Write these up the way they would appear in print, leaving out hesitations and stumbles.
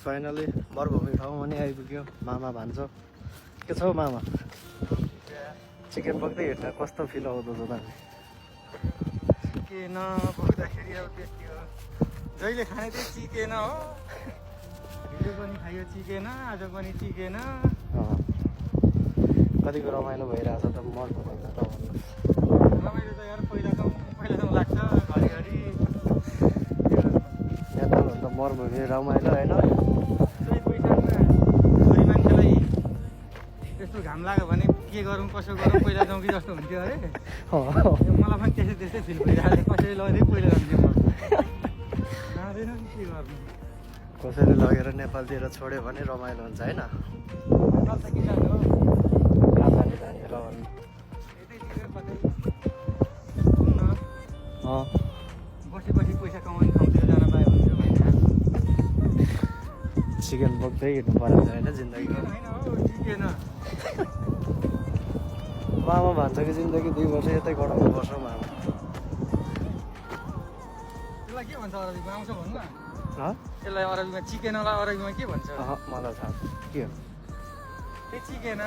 finally मरुभूमि ठाउँमा नि आइपुग्यो मामा भान्जो के छ हौ मामा चिकन बोक्दै हिँड्दा कस्तो फिल आउँदो छ त चिकन बोक्दाखेरि अब त्यति हो जहिले खाने त्यही चिकन हो हिजो पनि खायो चिकन आज पनि चिकन कतिको रमाइलो भइरहेछ त मरुभूमि त रमाइलो त यार पहिलाको लाग्छ घरिघरि यहाँ त मरुभूमि रमाइलो होइन छोरी मान्छेलाई त्यस्तो घाम लाग्यो भने के गरौँ कसो गरौँ पहिला जाउँ कि जस्तो हुन्थ्यो अरे मलाई पनि त्यस्तै फिल भइरहेको थियो कसैले लगेर पहिला जान्थ्यो म जाँदैन के गर्नु कसैले लगेर नेपालतिर छोड्यो भने रमाइलो हुन्छ होइन नेपाल त के जानु हो कहाँ जाने जाने र भन्नु यतैतिर कतै घुम्न बसी बसी पैसा कमाउने ठाउँतिर जान पायो भने चाहिँ चिकन बोक्दै हिँड्नु परेको छ होइन जिन्दगी होइन हो चिकन मामा भन्छ कि जिन्दगी 2 वर्ष यतै गराउनु पर्छ मामा त्यसलाई के भन्छ अरबीमा आउँछ भन्नु न हँ त्यसलाई अरबीमा चिकनलाई अरबीमा के भन्छ मलाई थाहा के हो त्यही चिकन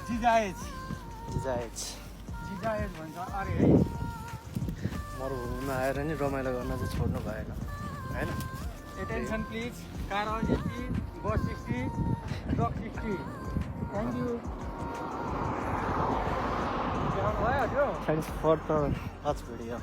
जिजाएज जायज जिजाएज भन्छ अरे है मरुभूमिमा आएर नि रमाइलो गर्न चाहिँ छोड्नु भएन होइन attention please car 80 bus 60 truck 60 thank you भयो हजुर thanks for the watch video